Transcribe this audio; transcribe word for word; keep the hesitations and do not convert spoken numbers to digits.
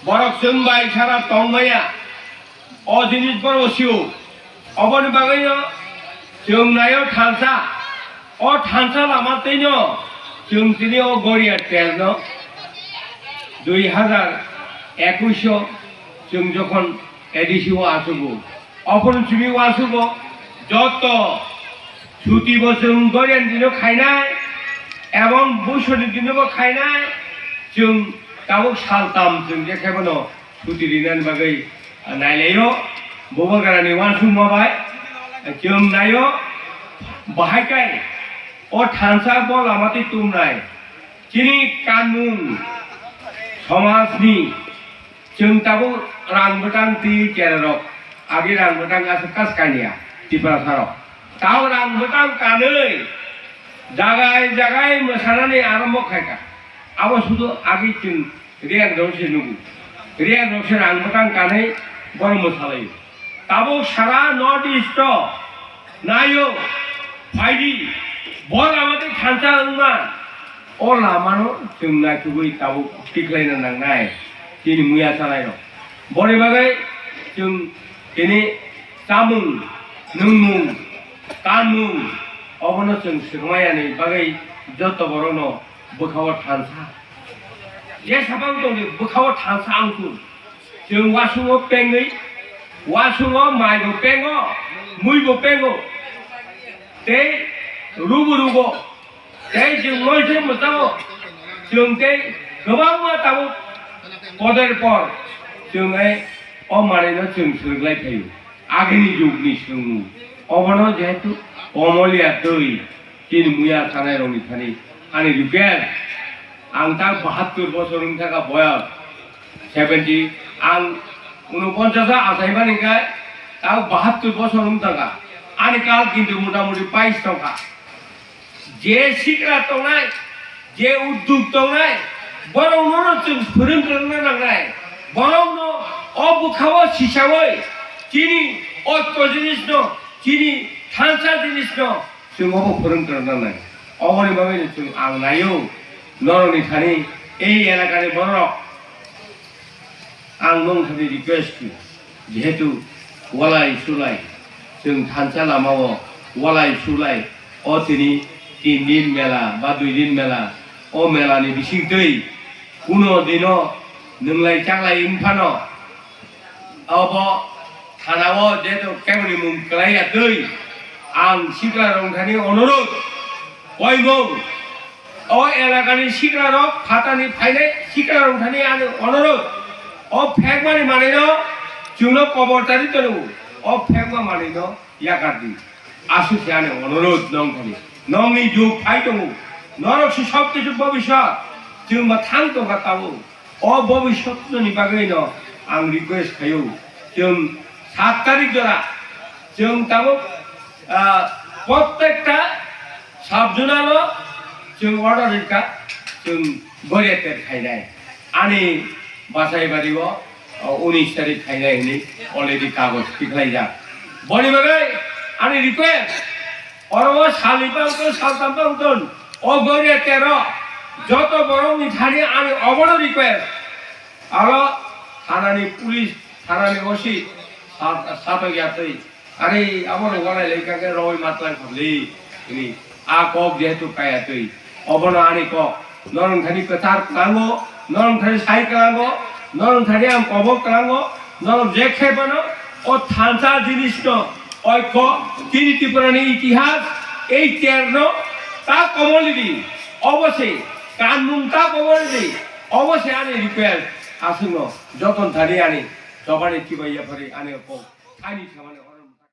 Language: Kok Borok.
Borok chwng bai sara tongmaya, o jinis borok sio. Oboni bagwino chwng naio thansa, o thansa lama twino chwng tini o Goria terno dui hazar ekush o chwng jokhon A D C o achugo, ophuru chini uansukgo joto suti bo chwng Goiani dino khainai, ebong Bushoni dino bo khainai, chwng tabuk saltam chwng je khe bono suti rinani bagwi nailaio. Bubagrani uansukma bai chwng naio, bahai kai o thansa bo lama twi tumnai chini kanmung somajni. Chwng tabuk rang bwtang twi chererok, agi rang bwtang aswk kas kanya Tiprasarok. Tao rang bwtang kanwi jagai jagai mwsanani arombo khaikha. Abo sudu agi chwng Reang rok se nugo. Reang rok se rang bwtang kanwi borok mwsalaio. Tabuk sara North East o naio, phaidi, bo lama tei thansa wngma, o lamano chwng naithogwi tabuk tikhlaina nangnai chini muya chanairok. Boni bagwi chwng tini chamung, nwngmung, kanmung, obono chwng swkmayani bagwi joto borokno bwkhao thansa. Je sabang tongdi bwkhao thansa ang chwng. Chwng wasungo pengwi, wasungo maibo pengo, muibo pengo, tei rubo rugo, tei chwng moise mwchao, chwng tei kwbangma tabuk poder por chwng ei o manwino chwng swrwklai phaio. Agini jugni swngmung, obono jehetu komoliya twi chini muya chanairokni thani ani request, ang ta bahattur bosor wngkha boyos. Seventy, ang unoponchas o achaimani khe, tao bahattur bosor wng tongkha. Ani kal kintu motamuti bais tongkha. Je sikla tongnai, je udduk tongnai, borokno no chwng phwrwng kwrwngna nangnai. Borokno o bwkhao sisaui chini oito jinisno, chini thansa jinisno chwng obo phwrwng kwrwngna nangnai. Oboni bagwino chwng ang naio, norokni thani ei elakani bororok. Ang nong thani request khlai, jehetu walai sulai, chwng thansa lamao walai sulai, o tini tin din mela ba dui din mela, o mela ni bising twi kuno dino nwnglai chaklai wng phano, obo thanao jehetu keboni mung kwlai ya twi, ang sikla rok thani onurodh, koimung, o elakani siklarok, phatani phainai siklarok thani ani onurodh, o phekmani manwino chwngno kobor chari tono, o phekma manwino yakar di. Aswk se ani onurodh nong thani. Nongni jug phai tongo. Norok se sob kisu bobiswt. Chwng ba thang tongkha tabuk. O bobiswtni bagwino ang request khaio, chwng sat tarik jora chwng tabuk, ah, prottekta sub zonal o chwng order rikha, chwng Goria ter khainai. Ani bachai bari o, o, unis tarik khainai hwnwi already kagoj tikhlaijak. Boni bagwi ani request, oro o salni bangton, saltam bangton, o Goria tero joto borokni thani ani obono request. Aro thanani police, thanani O C sat-, satok ya twi. Are, abono walai lai kha khe roi matlang khamli. Ini a kok jehetu kaya twi. Obono ani kok. Norong thani kwthar kwlango, norong thani sai kwlango, norong thani ang kobok kwlango, norong je khe bono o thansa jinisno oikho chini Tripurani itihas ei terno ta komoli di, obo se kanmung ta komoli di, obo se ani request aswkno joton thani ani chobani chibai yaphari ani kok thani samani.